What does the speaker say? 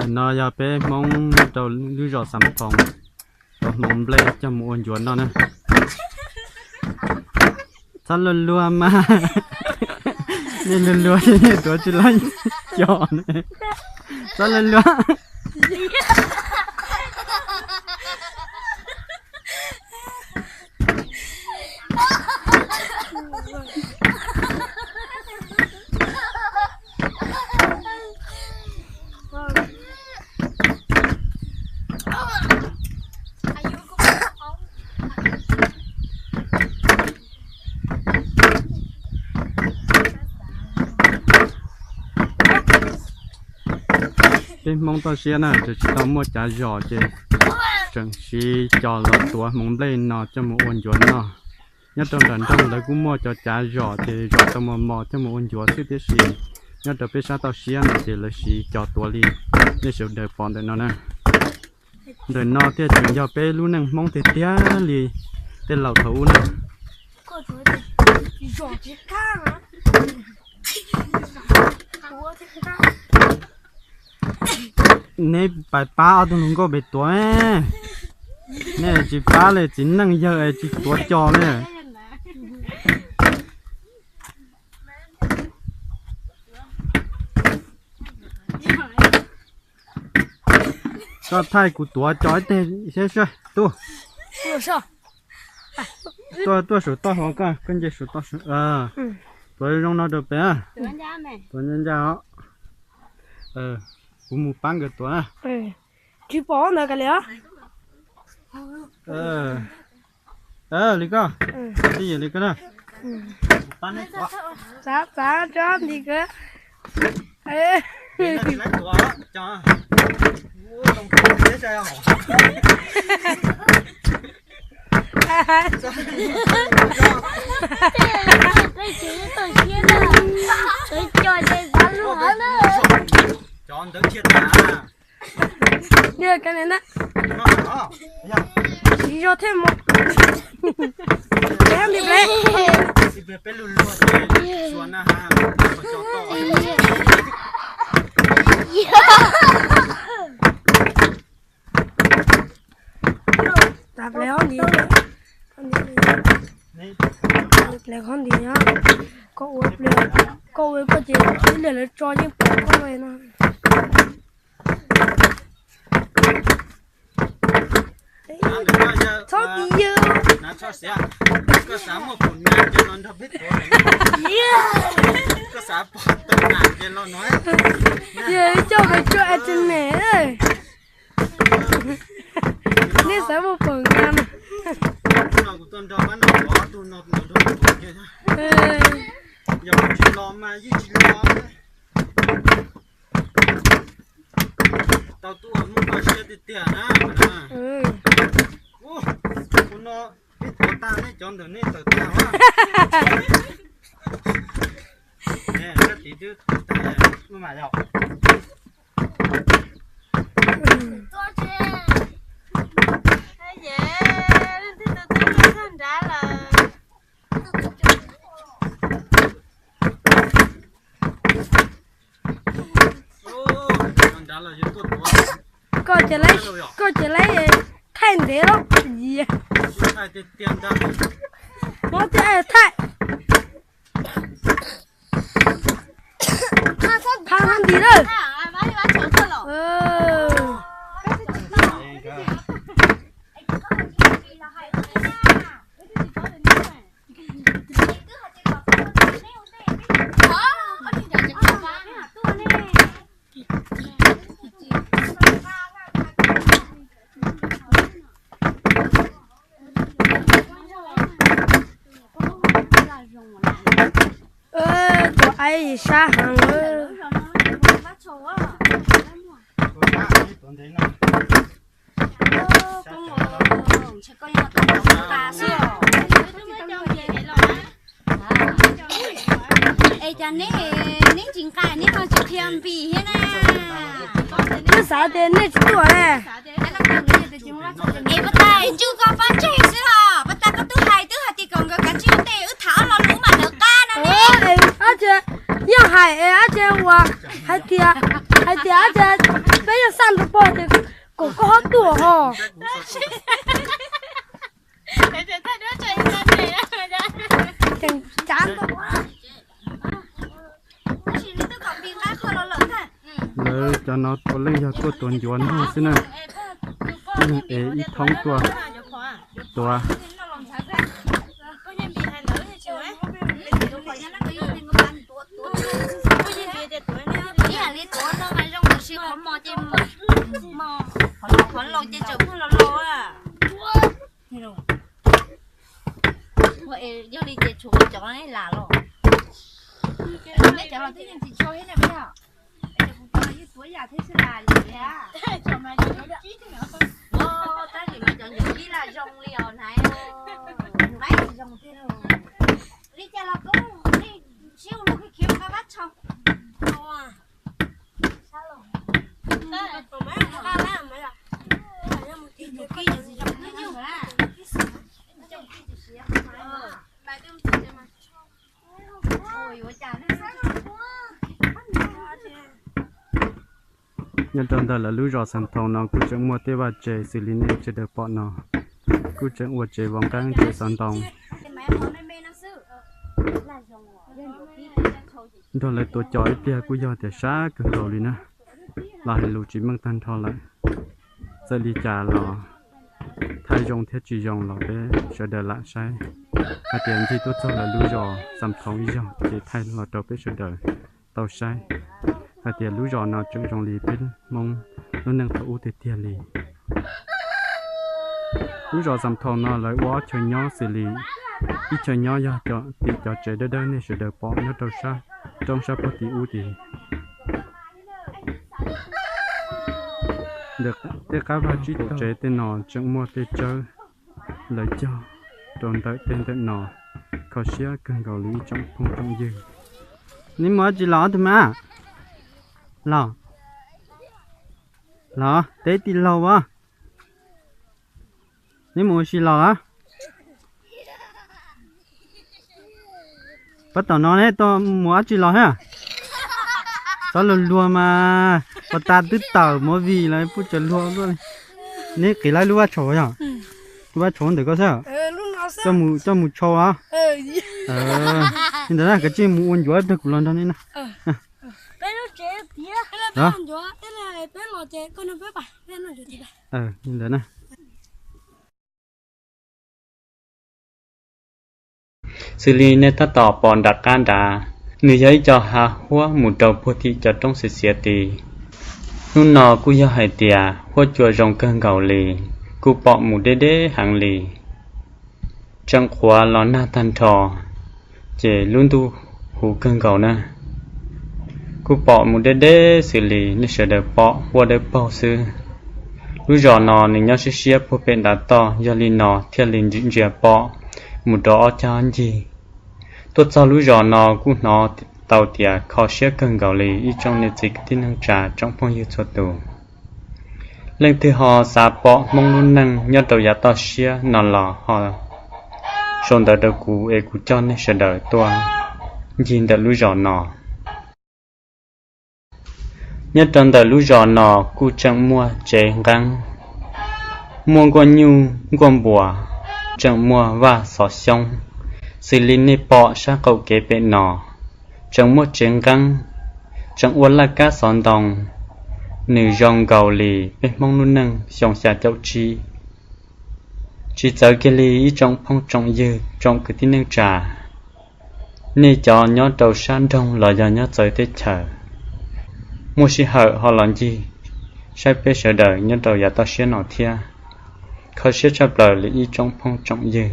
Ntawm no yog peb Hmoob nyob rau lub zos Xam Phoom, tuav hmoov nplej coj mus ua ncuav noj na. Txhob luag luag mas, nej luag luag nej tuav tsis laib cov na. Txhob luag luag. Peb Hmoob toj siab na, tseem tsis tau muaj cav zom ces tseem siv cov los tuav hmoov nplej no coj mus ua ncuav noj. Nyob rau nram nroog lawv kuj muaj cov cav zom ces zom tau mos mos coj mus ua ncuav xwb, tiam sis nyob rau peb sab toj siab no ces lawv siv cov tuav li nej sawv daws pom ntawm no na. Ntawm no thiaj tseem yog peb lub neej Hmoob tiag tiag li tej laus thaum ub na. Neb pais pab ob tug hluas nkauj pem tuav, neb tsis pab li, txiv neej yawg es tsis tuav cos li. Koj thaij kuv tuav cos ib teg thiab seb. Tuaj, tuaj saum toj hauv, koj koj nce saum toj, tuav zoo no rau pem, tuav ncaj ncaj os. Kuv mus pab nkawd tuav na. Tsis pom ntawd kav liam. Li koj, twj ywm li koj na. Txav txav tso nti kawg. Cov ntawd thiaj tas. Siv zog thiab mus. Peb nti ple. Tas ple qhov nti, ple qhov nti, koj ua, koj ua koj ces ib pliag lawv tso yeej pom koj no. Txhob tiv yawg. Koj xav muaj pum na ces los nrog peb tuav. Koj xav pom tau na ces los no. Yog coj pes tsuag internet. Nej xav muaj pum na. Kuv tuaj nrog pab no tuav, ob tug no nrog tuav. Yog kuv tsis los mas yeej tsis los. Tau tuaj muaj koj siab tiag tiag na. Kuv no peb tuav tag nej cov ntawm nej tawm tag. Koj tiv twb tag mas yog. Koj ces laib, koj ces laib thaij ntev lawm. Muab tej thaij. Qhab nti lawm. Tus aib sab heev. Es cas neb, neb tsis nqa neb ho tsis qhia npis thiab na? Neb xav tias nej tsis tuaj ne. Es puas tas ntswj koj pab tseg xwb os, puas tas koj twb hais twb hais tias kom nkawd kav tsij ua ntej wb tham ob lo lus mam lawv qab no ne. Ab tsi, yog hais ab tsi uas hais tias, hais tias ab tsi Yog xaj nrug pog ces kom koj ho tuaj ho. Tseem cav nkaus. Lawv cov no tua leej yog tuaj tua ncuav noj xwb na. Ib leeg ev ib thoob tuaj tuav. Yog li ces tshuav cov lam los. Cov los twb yeej tsis tshua thiab na, es kuv cov los yeej tuav yam thiab xwb las. Tab sis mas cov ncuav kib laj zoo li os na. Zoo tiag. Li cas los koj li sib ua luag khiav khiav nqa vab tsho. Nyob rau ntawm lawv lub zos Xam Thoos no kuj tseem muaj tej vaj tsev xws li nej sawv daws pom no, kuj tseem ua tsev vov nqeeb tsev xov ntoo. Nrog lawv tuav cos ib pliag kuj yog tias sab kawg nkaus li na, los hais lus tsis meej tag nrho lawm. Txawm li cas los thaij zoo thiab tsis zoo los peb sawv daws lam saib hais tias ncig tuaj txog lawv lub zos Xam Thoos ib zaug ces thaij los rau peb sawv daws tau saib hais tias lub zos no tseem zoo li peb Hmoob lub neej thaum ub tiag tiag li. Lub zos Xam Thoos no lawv ua ob chaw nyob xws li ib chaw nyob yog tim cov tsev dawb dawb nej sawv daws pom nyob rau sab roob sab puag tim ub tid. Ntawm tej qab vaj tsib taug tsev tej no tseem muaj tej tsawb lawv cog rau ntawm tej ntawm no, kho siab kawg nkaus li ib tsoom phooj tsoom ywg. Neb mus dab tsi los tus mas? Los, los teb tim laug as. Neb mus ua si los a? Pab tom no neb tuaj mus dab tsi los thiab? Txhob luag luag mas, pas tas twb tawm movie los puj tsaws luag tuaj li. Neb qiv lawv lub vaj tshau yog? Lub vaj tshau ntawm koj xwb? Coj mus tshau a? Li ntawd na, kav tsij mus ua ncuav ib pliag kuv los nrog neb na. Li ntawd na. Xws li nej tab tom pom nram qab nrad, nws yog ib co hav huab mus rau puag tim cov roob xiav xiav tid. Hnub no kuj yog hais tias huab cua zoo kawg nkaus li, kuj pom mus deb deb heev li. Tseem qhuav los nag tag nrho, ces lub ntuj huv kawg nkaus na. Kuj pom mus deb deb xws li nej sawv daws pom huab dawb paug xwb. Lub zos no nws nyob siab siab puag pem ntav toj, yog li no thiaj li ntsia pom mus rau ob cag ncig. Tuaj txog lub zos no kuj hnov tau tias kho siab kawg nkaus li ib tsoom niam txiv kwv tij neej tsa tsoom phooj ywg txhua tus. Leej twg ho xav pom Hmoob lub neej nyob rau yav toj siab no los ho sau ntawv rau kuv es kuv coj nej sawv daws tuaj ncig ntawm lub zos no. Nyob rau ntawm lub zos no kuj tseem muaj tsev nqeeb, muaj nkuaj nyuj nkuaj npuas, tseem muaj vaj xov xyoob, xws li nej pom sab qaum kev pem no. Tseem muaj tsev nqeeb, tseem ua laj kab xov ntoo, nws zoo nkaus li peb Hmoob lub neej xyoo xya caum tsib. Tsis txawv kiag li ib tsoom phooj tsoom ywg tsoom kwv tij neej tsa, nej cov nyob rau sab nroog los yog nyob txawv teb chaws, muaj sij hawm ho los ncig saib peb sawv daws nyob rau yav toj siab no thiab. Kho siab tshaj plaws li ib tsoom phooj tsoom ywg.